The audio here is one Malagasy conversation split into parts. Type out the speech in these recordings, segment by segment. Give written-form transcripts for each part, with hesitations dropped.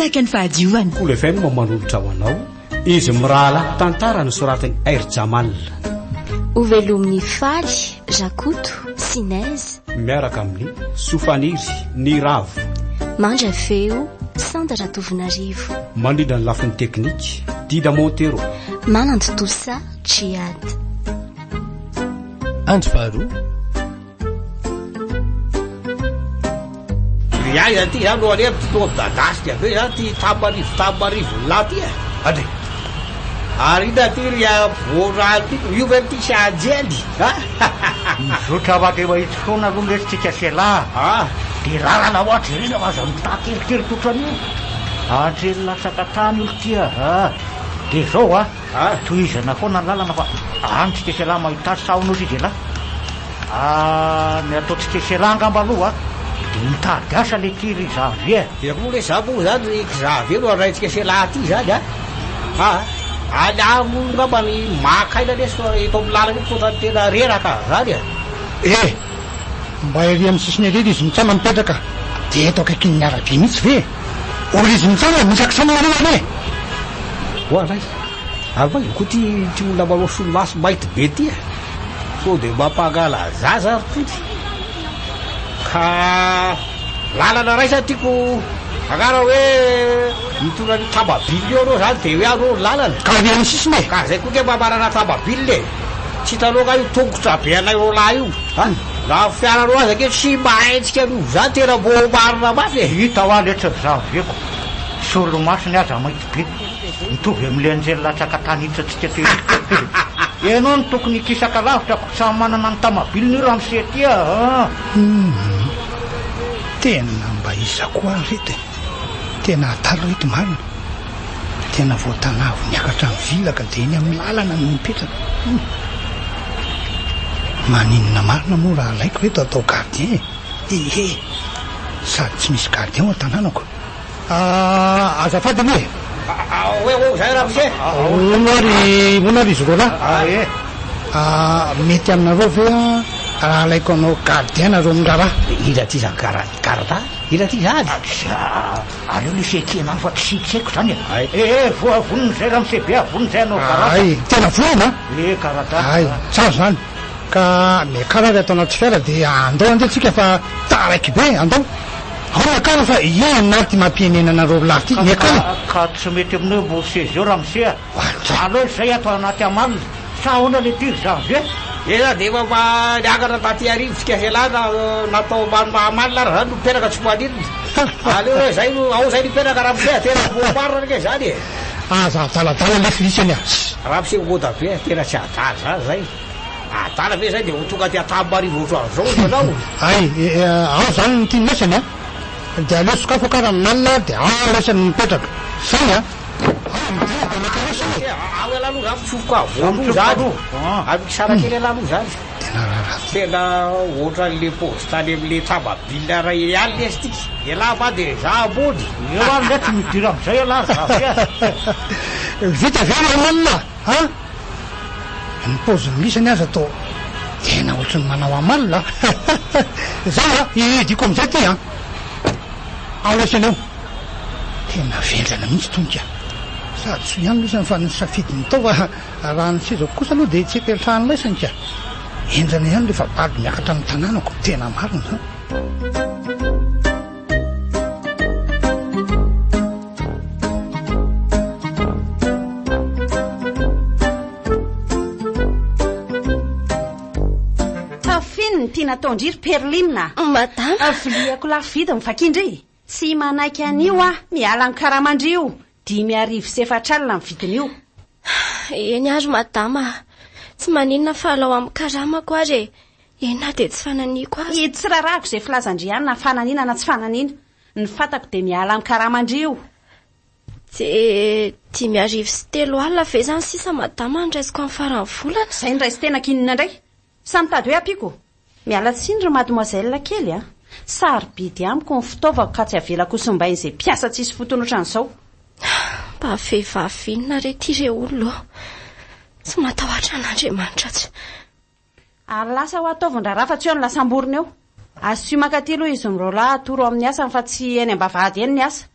Manjaka ny fahadiovana. Kolo FM manolotra ho anao Izy mirahalahy tantara nosoratan'i Air Jamal. Hovelomin'i Faly, Rakoto, Sinez. Miaraka amin'i Sofaniry, Niravo. Mandrafeo, Sanda Ratovonarivo. Mandrindra ny lafiny teknika, Dida Montero. Manantontosa, Djihad. Andro faharoa. Ry aiza ty zany no aleha ty toa midadasika be zany ty tamarivo tamarivo lahy ty e. Andre. Ary inona ty ry ampovoan-drano ty? Io ve ty tsy anjely? Ha? Mizotra mandeha mahitsy foana aloha nge tsika sy elah a! Dia lalana hoa jerena fa aza mitaha kelikely ohatran'io. Anjely latsaka tany io ity a! Dia izao a! Tohizana foana ny lalana fa any tsika sy elah mahita azy sa ahoana ozy izy elah? Ah, ny ataontsika eselà angamba aloha dia mitady asa le ty ry Xavier. Dia moa ve za moa zany ry Xavier no arahintsika eselà aty zany a? Ha, any aho moa angamba ny maka aina lesy fa eto amin'ny lalana eto ohatran'ny tena reraka zany e. Eh! Mba ery amin'ny sisiny ery ry izy mitsam mipetraka dia eto akaikin'ny arabe mihitsy ve e? O ry izy mitsam e, misy akisana ery anie e! Oa ray! Ary va koa ty ty olona manao solomaso mainty be ty e? Sao dia mampangala zaza ary tody? Ka lalana ray zany tiako angara hoe mitondra ny tamabile eo anao zany dia hoe anao ny lalana. Ka avy amin'ny sisiny e! Ka zay koa nge mba manana tamabile e! Tsy hitanao nga io tongotra be anay roalahy io? A! Raha ny fiaranao aza nge tsy mahenjika noho zany tena mbô marina mafy e! Hita hoa letsy ry zaveko, solomasony aza mainty be. Mitovy amin'ilay anjely latsaka tany hitantsika teo iny. Ianao no tokony hikisaka lavitra ko samy manana ny tamabiliny io ramose ty a! Humm. Tena mba iza koa ary reto e? Tena adala reto marina. Tena voatanavo niakatra ny villa ka dia eny amin'ny lalana no mipetraka. Humm. Maninona marina moa raha alaiko reto atao gardien e? Ehe. Sady tsy misy gardien ao an-tanànako. Ah, azafady anie e. Hoe ahoana izay ramose? Hono ary, hono ary izy roalahy. Ah, eh. Ah, mety aminareo ve an, raha alaiko hanao gardien nareo miraharaha? Inona ity izany garda? Inona ity izany? Aleo lesy ekena any fa tsy tsy haiko izany e. Eh, eh, voa vonona izay ramose be a, vonona izay hanao garda. Ay, tena vonona an? Eh, garda. Ay, tsara izany. Ka miakara ary ato anaty fiara dia andao andeha tsika fa taraiky be, andao. Ao miakara fa inona ary ty mampihenena anareo lahy ty, miakara. Ka tsy mety aminao io mbo seza eo ramose a! Aleo izay ato anaty amalona, sa ahoana le ty ry janvier? Ela dia efa mba niakatra taty arivo tsika elah na natao ambany mahamalina ary zany no mipetraka tsy maninona. Aleo hoe zay no ao zay nipetraka ramose a, tena mbo marina ange zany e! Aza adaladala lesy lisany a! Ramose ngoda be a, tena tsy adala zany zay. Adala ve zay dia ho tonga aty Antanimarivo ohatran'izao ianao? Hay, ao zany ny tian'i lesany a! Dia aleo sokafo kara amin'ny alina dia ao lesany no mipetraka. Zay a! Ao midina dia maka lesany e! Ao ialahy aloha zany mitsofoka voaloha zany. Ary mikisara kely ialahy aloha zany. Tena raharaha ty. Tena ohatran'le paozy tany amin'le tramabile iray alina lesy ty. Ialahy va dia za ambony. Eo ary nga tsy midira amin'izay ialahy ry zavy a! Vita ve ny alina a? Ny paozin'ny lisany aza toa tena ohatry ny manao amal a! Zao a! Hidiko amin'izay ty an! Ao lisany ao! Tena vendrana mihitsy tony ka! Sady soa ihany lisany fa nisafidy ny tao fa raha ny sezako kosa aloha dia tsy hipetrahan'ny laisany ka! Henjana ihany rehefa bado miakatra ny tanànako, tena marina zany. Tafino ny tiana ataon-dry ry Perline a! Madama! Viliako lafo vidy ny vakin-dry! Tsy manaiky an'io aho, miala ny karaman-dry io! 4004 ny vidin'io. Eny ary madama a! Tsy maninona fa alao amin'ny karamako ary e! Eny na dia tsy fananiako aza. Tsy rarahako izay filazan-dry any na fananiana na tsy fananiana. Ny fantako dia miala amin'ny karaman-dry io. Dia 3005 ve izany sisa madama no raisiko amin'ny faran'ny volana? Izay no raisin-tenako inona indray? Sa mitady hoe ampiako? Miala tsiny ry mademoiselle kely a! Sarobidy amiko ny fitaovako ka tsy avelako ho simbain'izay mpiasa tsisy fotony ohatran'izao. Mba vehivavy inona re ity re olona ô? Tsy matahotra an'Andriamanitra tsy. Ary lasa hoa ataovy ny raharaha fa tsy eo ny lasamborina eo. Asio mankaty aloha izy miroalahy atoro amin'ny asany fa tsy eny ambavahady eny ny asa.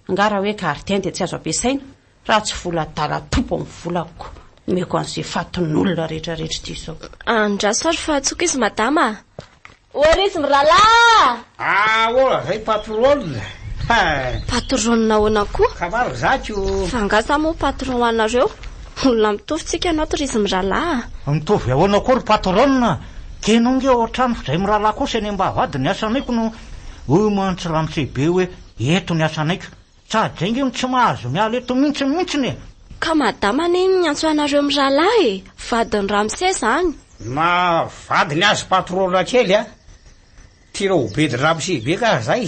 Angaha raha hoe gardien dia tsy azo ampiasaina? Raha tsy vola adala tompo ny volako, omeko an'izay fatin'olona rehetra rehetra ity izao. Andraso ary fa antsoiko izy madama a! Ory izy mirahalahy a! Ahoana zay patronne? Patronne ahoana koa? Ka marina za ko. Fa angaha za moa patron ho anareo? Olona mitovy tsika ianao ry izy mirahalahy a! Mitovy ahoana koa ry patronne? Tena ange ao an-trano f'izay mirahalahy kosa eny am-bavahady ny asanay ko no hoy mantsy ramose be hoe eto ny asanay ko. Sady zay nge no tsy mahazo miala eto mintsy mintsiny e! Ka madama anie no niantso anareo mirahalahy e! Vadin'i ramose zany! Na vadiny azy patron kely a! Tiana ho bedin'i ramose be ka zay!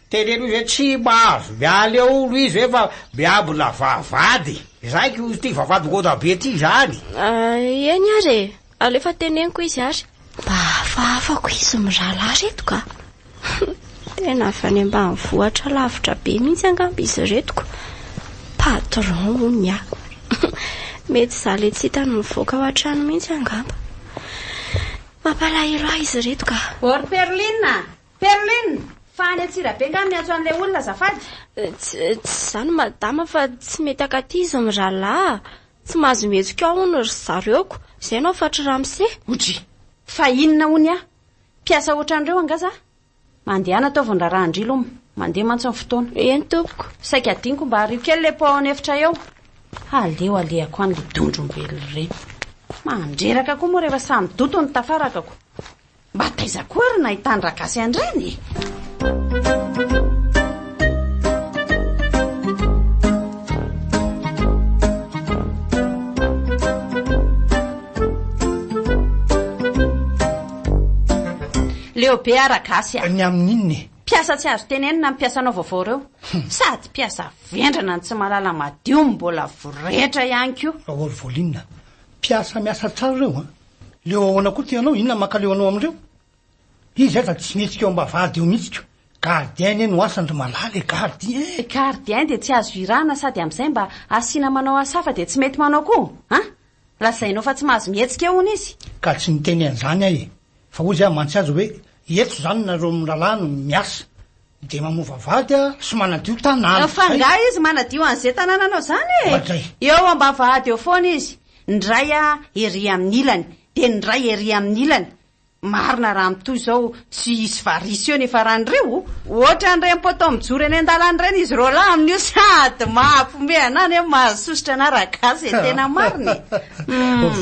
Teneno izy hoe tsy mahazo miala eo hono izy hoe fa miambina vavahady! Zay ko ity vavahady ngôza be ty zany! Eny ary e! Alefa teneniko izy ary. Mba hafahafako izy mirahalahy reto ka. Tena avy any ambanivohitra lavitra be mihitsy angamba izy ireto ko. Patron hono ny ahy. Mety izaho ilay tsy hitany mivoaka ao an-trano mihitsy angamba. Mampalahelo ahy izy ireto ka. Or Perline a! Perline! Fa any Antsirabe angaha miantso an'ilay olona azafady? Tsy izany madama fa tsy mety ankaty izy mirahalahy. Tsy mahazo mihetsika ao hono ry zareoko, izay no hafatry ramose. Odry! Fa inona hono aho? Mpiasa ohatran'ireo angaha za? Mandehana ataovy ny raharahan-dry lom, mandeha mantsy ny fotoana. Eny tompoko. Saika adinoko mba ario kely le pot an'efitra eo. Aleo alehako any le dondrombelo ireny. Mandreraka koa moa rehefa samy doto ny tafarakako. Mba taiza koa ary nahitany ragasy an'ireny e? Leo be aho ragasy a! Ny amin'inona e? Mpiasa tsy azo tenenina ny mpiasanao vaovao ireo. Sady mpiasa vendrana no tsy mahalala madio no mbola voretra ihany koa. Raoly Volinina, mpiasa miasa tsara ireo an! Leo ahoana koa ty anao? Inona mankaleo anao amin'ireo? Izy aza tsy mihetsika eo ambavahady eo mihitsy ko! Gardien anie no asany ry malala e! Gardien! Gardien dia tsy azo irahana sady amin'izay mba asiana manao asa hafa dia tsy mety manao koa an! Lazainao fa tsy mahazo mihetsika eo hono izy. Ka tsy niteny an'izany aho e! Fa hozy aho mantsy azy hoe eto izany nareo mirahalahy no miasa dia mamoa vavahady sy manadio tanàna. Fa angaha izy manadio an'izay tanànanao izany e! Ohatray. Eo ambavahady eo foana izy, ny iray ery amin'ny ilany, dia ny iray ery amin'ny ilany. Marina raha mitohy izao tsy hisy varisy eo ny hifaran'ireo. Ohatran'ireny poteau mijoro eny an-dalana ireny izy roalahy amin'io sady mahafomehy anah nefa mahasosotra anah ragasy e, tena marina e.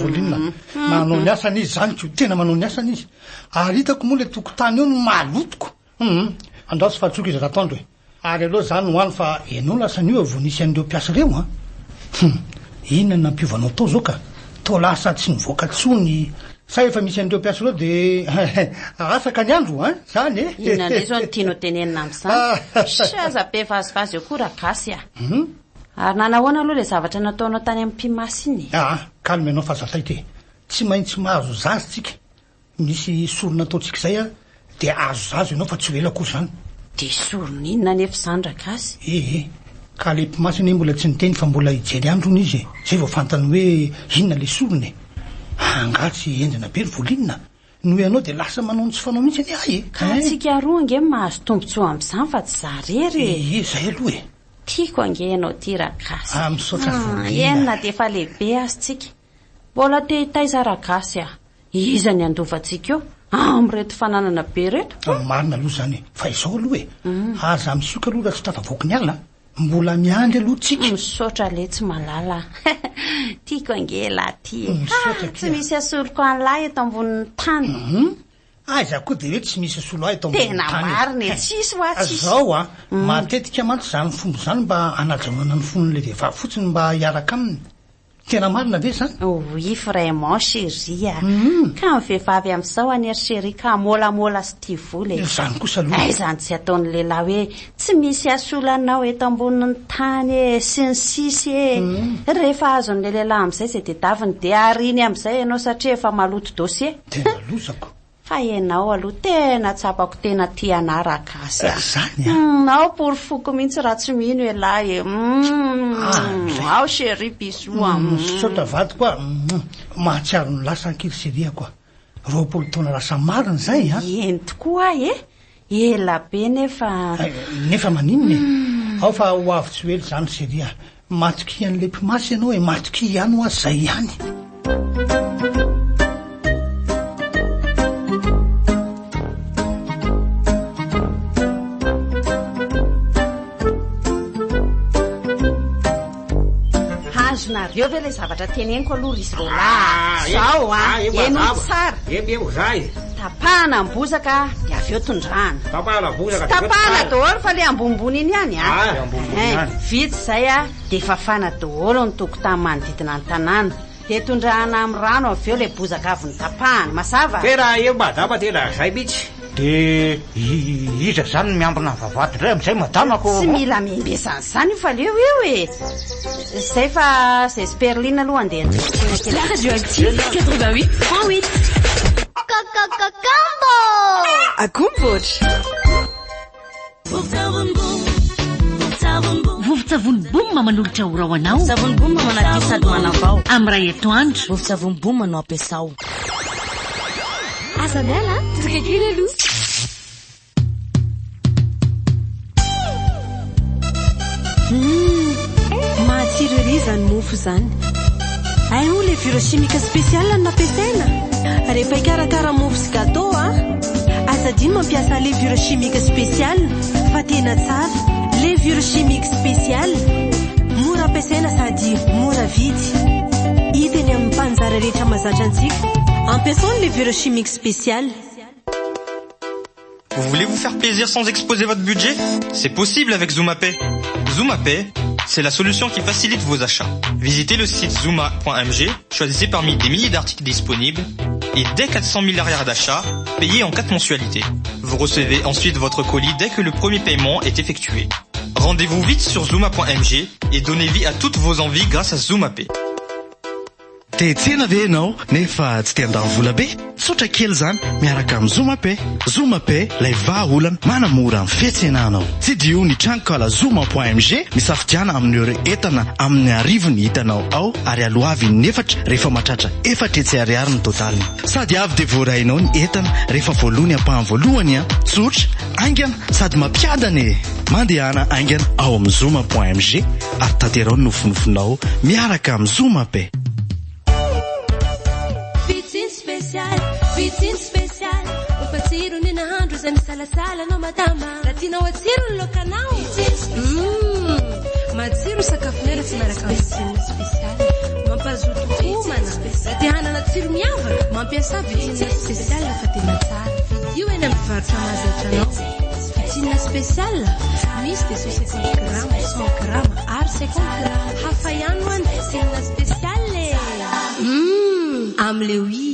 Volinina, manao ny asany izy izany ko, tena manao ny asany izy. Ary hitako moa ilay tokotany eo no maloto ko. Hum, andraso fa antsoiko izy ratoandro e. Ary aleo za no any fa enao lasa anio vao nisy an'ireo mpiasa ireo an! Hum, inona no nampiova anao tao zao ka? Toa lasa tsy nivoaka tsony, sa efa misy an'ireo mpiasa ireo de asaka ny andro an! Zany e! Inona indray zao no tianao tenenina amin'izany? Sh, aza be vazivazy eo koa ragasy a! Hum. Ary nanahoana aloha ilay zavatra nataonao tany amin'ny mpimasy iny e? Aa, calme ianao fa aza taitra e! Tsy maintsy mahazo zaza tsika Misy sorona ataontsika izay an, dia azo zaza ianao fa tsy ho ela akory izany. Dia sorona inona anefa izany Ragasy? Eh eh, ka ilay mpimasy anie mbola tsy niteny fa mbola hijery andro hono izy e, izay vao fantany hoe inona ilay sorona e. Angaha tsy henjana be ry Volinina? Noho ianao dia lasa manao ny tsy fanao mihitsy anie ahy e. Ka antsika roa ange no mahazo tombontsoa amin'izany fa tsy za irery e. Ie, izay aloha e. Tiako ange ianao ity Ragasy. Ah, misaotra Volinina. Eny na dia efa lehibe aza tsika. Mbola te hitaiza ragasy a! Iza ny handova antsika eo amin'ireto fananana be ireto? Marina aloha izany e! Fa izao aloha e! Aza misioka aloha raha tsy tafavoaky ny ala a! Mbola miandry aloha tsika. Misaotra letsy malala a! Tiako ange elah ty e! Misaotra akia. Tsy misy asoroko an'lah eto ambonin'ny tany. Aiza koa dia hoe tsy misy asolo ahy eto ambonin'ny tany e! Tena marina e! Tsisy hoa tsisy. Zao a! Matetika mantsy izany fomba izany mba hanajanonana ny fon'ilay vehivavy fotsiny mba hiaraka aminy. Tena marina ve izany? Oui vraiment chérie a! Ka ny vehivavy amin'izao anie ry chérie ka môlamôla sy tia vola e! Izany kosa aloha e! Aiza no tsy ataon'ny lehilahy hoe tsy misy hasolo anao eto ambonin'ny tany e! sy ny sisa e! Rehefa azon'ilay lehilahy amin'izay izay tedaviny dia ariany amin'izay ianao satria efa maloto dossier. Tena lozako. Fa ianao aloha tena tsapako tena tia anah ragasy a! Zany a! Humm ao porofoko mihitsy raha tsy mino ialahy e! Humm ao chérie bisous a! Misaotra vadiko a! Humm mahatsiaro ny lasa ankiry chérie ako a! 20 taona lasa marina izay a! Eny tokoa ahy e! Ela be nefa. Nefa maninona e? Ao fa ho avy tsy ho ela izany chérie a. Matokia an'ilay mpimasy ianao e, matokia ihany hoa zay ihany. Azonareo ve ilay zavatra teneniko aloha ry roalahy? Zao a, henoy tsara. Eny zay. Tapahana ny bozaka dia avy eo tondrahana. Tapahana bozaka. Tsy tapahana daholo fa le ambonimbony iny ihany a. Ah, ambonimbony ihany. Vita izay a, dia fafana daholo ny tokotany manodidina ny tanàna. Dia tondrahana amin'ny rano avy eo le bozaka avy notapahana. Mazava? Tena eo madama tena zay mihitsy. Dia iza izany no miambina ny vavahady indray amin'izay madama ko? Tsy mila miambesana izany io fa aleo eo e. Zay fa zay Sperline aloha andeha handrosoana kely. La radioactive 88.8. Kokokokombo! Akombotra. Vovon-tsavony Boom manolotra ora ho anao. Savony Boom manadio sady manavao. Amin'ny iray atoandro. Vovon-tsavony Boom no ampiasao. Aza miala, tonga kely aloha. Hum, matsiro ery izany mofo izany. Hay moa levure chimique spéciale no nampiasaina. Rehefa hikarakara mofo sy gâteau a, aza adino mampiasa levure chimique spéciale fa tena tsara. Levure chimique spéciale, mora ampiasaina sady mora vidy. Hita eny amin'ny mpanjara rehetra mahazatra antsika. Ampiasao ny levure chimique spéciale. Vous voulez vous faire plaisir sans exposer votre budget C'est possible avec ZoomaPay. ZoomaPay, c'est la solution qui facilite vos achats. Visitez le site zooma.mg, choisissez parmi des milliers d'articles disponibles et dès 400 000 arrières d'achat, payez en 4 mensualités. Vous recevez ensuite votre colis dès que le premier paiement est effectué. Rendez-vous vite sur zooma.mg et donnez vie à toutes vos envies grâce à ZoomaPay. Te hiantsena ve ianao nefa tsy te handany vola be? Tsotra kely izany miaraka amin'ny Zoomapay. Zoomapay, ilay vahaolana manamora ny fiantsenanao. Tsidiho ny tranonkala zooma.mg, misafidiana amin'ireo entana amin'ny arivony hitanao ao ary aloavy in'efatra rehefa mahatratra 400 ariary ny totaliny. Sady avy dia voarainao ny entana rehefa voaloa ny ampahany voalohany an! Tsotra, haingana sady mampiadana e! Mandehana haingana ao amin'ny zooma.mg ary tanteraho ny nofinofinao miaraka amin'ny Zoomapay. Poutine spécial, poutine spécial. Mampatsiro ny nahandro izay misalasala anao madama. Raha tianao hatsiro ny laokanao. Mmh, matsiro sakafonay raha tsy miaraka amin'ny poutine spécial. Mampazoto homana. Raha te hanana tsiro miavaka, mampiasà poutine spécial fa tena tsara. Vidio eny amin'ny mpivarotra mahazatra anao. Poutine spécial, misy dia 150 grammes, 100 grammes ary 50 grammes. Hafa ihany hoa ny poutine spécial e. Mmh, amin'ilay oui.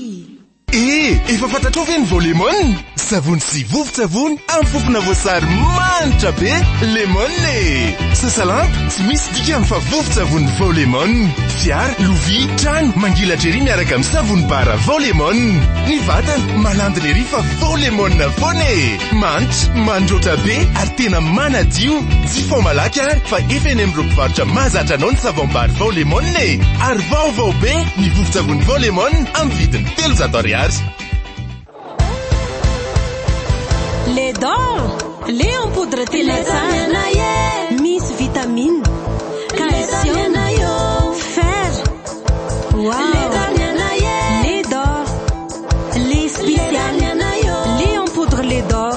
Eh, efa fantatrao ve ny vao lemon? Savony sy vovon-tsavony amin'ny fofona voasary manitra be, lemon e! Sasalampy, tsy misy dikany fa vovon-tsavony vao lemon. Fiara, lovia, trano, mangilatra ery miaraka amin'ny savony bara vao lemon. Ny vatana, malandina ery fa vao lemon foana e! Manitra, mandroatra be ary tena manadio. Jifao malaky ary fa efa eny amin'ireo mpivarotra mahazatra anao ny savon-bary vao lemon e! Ary vaovao be ny vovon-tsavony vao lemon amin'ny vidiny 300 ariary. Lait d'or, lait en poudre tena tsara. Misy vitamine, calcium, fer. Wow! Lait d'or, lait spécial, lait en poudre lait d'or.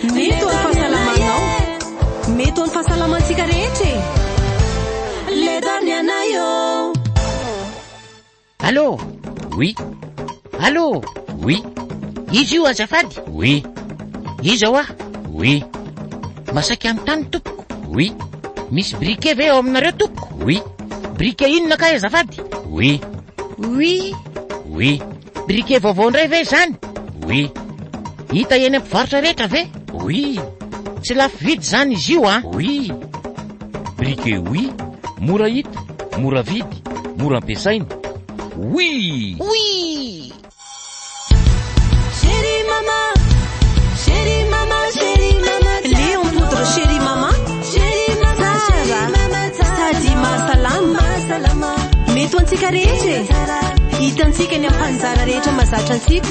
Mety ho an'ny fahasalamanao. Mety ho an'ny fahasalamantsika rehetra e. Lait d'or ny anay ô. Allô? Oui. Allô? Oui. Izy io azafady? Oui. Iza hoa? Oui. Masaika anontany tompoko? Oui. Misy briquet ve ao aminareo tompoko? Oui. Briquet inona kay azafady? Oui. Oui. Oui. Briquet vaovao indray ve izany? Oui. Hita eny am-pivarotra rehetra ve? Oui. Tsy lafo vidy izany izy io an? Oui. Briquet oui. Mora hita, mora vidy, mora ampiasaina. Oui! Oui! Chérie mama, chérie mama, chérie mama, lait en poudre chérie mama, tsara sady mahasalama, mety ho antsika rehetra e. Hitantsika eny amin'ny mpanjara rehetra mahazatra antsika.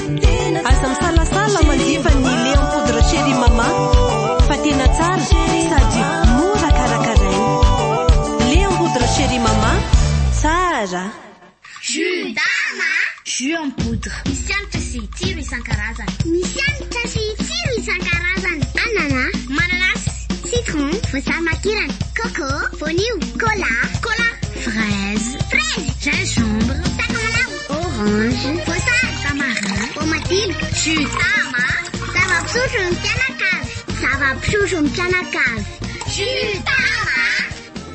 Aza misalasala manjifa ny lait en poudre chérie mama fa tena tsara sady mora karakaraina. Tsara. Jus Tama. Jus en poudre. Misy hanitra sy tsiro isan-karazany. Misy hanitra sy tsiro isan-karazany. Anana, mananasy, citron, voasary makirana, coco, voanio, cola, cola, fraise, fraise, gingembre, sakamalaho, orange, voasary, tamarin, voamadilo, jus Tama. Zava-pisotro ny mpianakavy. Zava-pisotro ny mpianakavy. Jus Tama.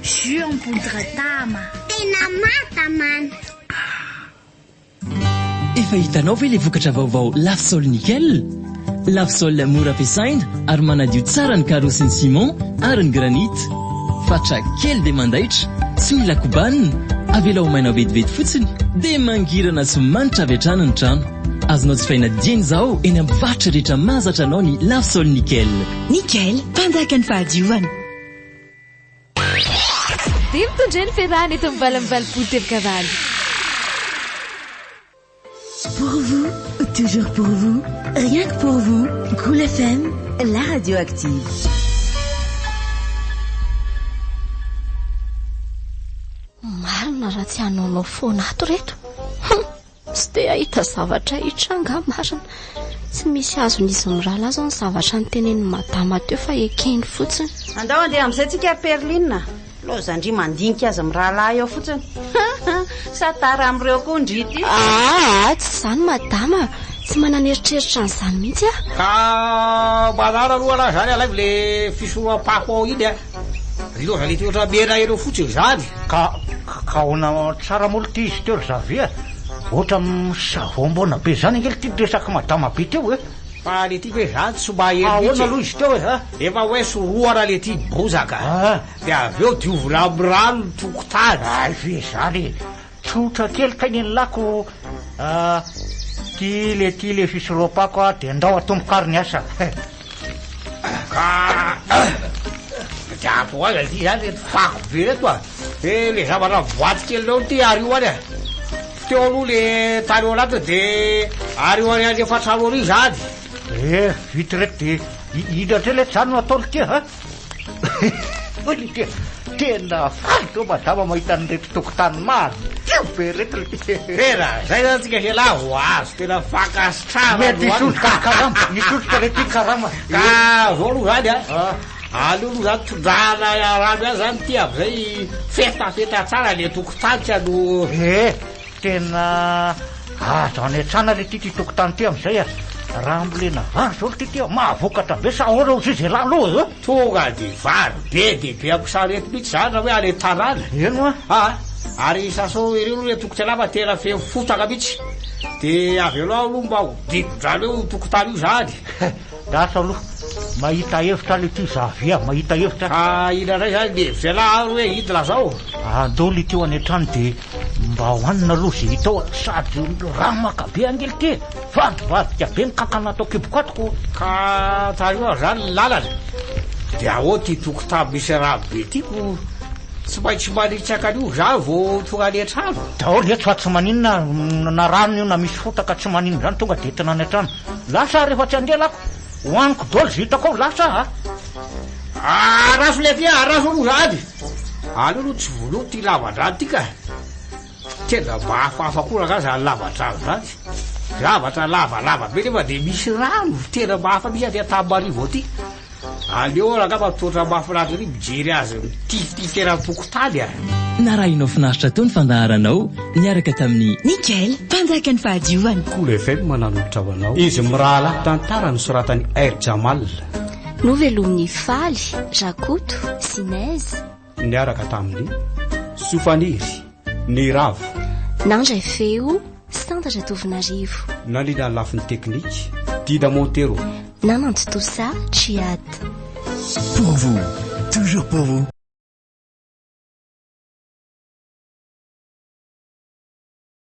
Jus en poudre Tama. Tena mahatamana. Efa hitanao ve ilay vokatra vaovao Lave-Sol Nickel? Lave-Sol mora ampiasaina ary manadio tsara ny carreaux sy ny ciment ary ny granite. Fatra kely dia mandaitra, tsy mila kobanina, avela ho maina vetivety fotsiny dia mangirana sy manitra avy hatrany ny trano. Azonao jifaina dieny izao eny amin'ny mpivarotra rehetra mahazatra anao ny Lave-Sol Nickel. Nickel, mpanjakan'ny fahadiovana. Dia mitondra ny fiarahana eto amin'ny 88 teboka valo. Pour vous, toujours pour vous, rien que pour vous, Cool FM, la radio active. Marina raha tsy hanaonao foana ato reto. Hum! Tsy te hahita zavatra hitranga aho marina. Tsy misy azon'izy mirahalahy izao ny zavatra notenenin'i madama teo fa ekeny fotsiny. Andao handeha amin'izay tsika ry Perline a! Laozan-dry mandinika azy mirahalahy eo fotsiny. Sa tara amin'ireo koa ndry ity? Aa, tsy izany madama a! Tsy manana eritreritra an'izany mihitsy aho. Ka manana aloha anah izany alaivo le fisoroham-pako ao iny a! Ry loza le toetra mena ireo fotsiny izany. Ka ka ahoana tsara moa lty izy teo ry Xavier a? Ohatra misavoamboana be zany ange lty resak'i madama be teo e! Fa le ty ve zany tsy mahery mihitsy e? Ahoana aloha izy teo e a? Efa hoe sorohana le ty bozaka de avy eo diovina amin'ny rano ny tokotany. Hay ve zany e! Tsotra kely kay ny lako a! Ty le ty le fisoroham-pako a, de ndao atomboka ary ny asa. Ka de atao aiza ity zany reto fako be reto a? Eh le zavatra boaty kely reo ty ario any a! Teo aloha le tany ao anatiny de ario any alefa trano ary zany. Eh vita reto de inona ndray letsy zany no atao lty a? Hoy lty tena faly teo madama mahita an'ireto tokotany madio be reto lty. Tena zay zany tsika hialahy vao azo tena fankasitrahana Mety hisondrotra ny karama, hisondrotra lety ny karama. Ka zao aloha zany a, aleo aloha zany tondrahana rano ihany zany ty amizay fetafeta tsara le tokotany tsy ano. Eh, tena azo anetrana lety ty tokotany ty amizay a. Raha ambolena vary zao lty ty mahavokatra be sa ahoana hozy izy elah aloha e? Tonga de vary be dia be amin'ny sarety mihitsy zany raha hoe any an-tanàna. Eny oa. Ah, ary sasao ery aloha le tokotany fa tena feno fotaka mihitsy. De avy eo aloha mba ho dibo-drano eo io tokotany io zany. Lasa aloha, mahita hevitra lety Xavier, mahita hevitra. Ka inona indray zany ny hevitr'ialahy ary hoe iny lazao? Andao lety ho any an-trano de mba hohanina aloha ze hita ao sady ramaka be ange lty e! Vadibadika be ny kankana ato an-kiboko ato ko. Ka tary eo ary zany ny lalana. De ahoa ty tokotany misy rano be ty ko tsy maintsy manitsaka an'io za vao tonga any an-trano. Daholo eto fa tsy maninona na rano io na misy fotaka tsy maninona zany tonga de entina any an-trano. Lasa aho rehefa tsy handeha lako. Hohaniko daholo ze hitako ao lasa aho a. Araso le aty a, araso aloha zany. Aleo aloha tsy vonoa ty lavadrano ty ka. Tena mba hafahafa koa rangahy zany lavadrano zany. Zavatra lavalava be nefa dia misy rano, tena mba hafa mihitsy aty Antanimarivo aty. Aleo rangahy mba toetra mahafinaritra ery mijery azy mitifitifitra eran'ny tokotany a. Narahinao finaritra teo ny fandaharanao niaraka tamin'i. Nickel, mpanjakan'ny fahadiovana. Cool FM nanolotra ho anao Izy mirahalahy tantara nosoratan'i R Jamal. Novelomin'i Faly, Rakoto, Sinèse. Niaraka tamin'i Sofaniry, Niravo. Nandray feo, Santatra Tovonarivo. Nandrindra ny lafiny teknika, Dida Montero. Nanantontosa, Djihad. Pour vous, toujours pour vous.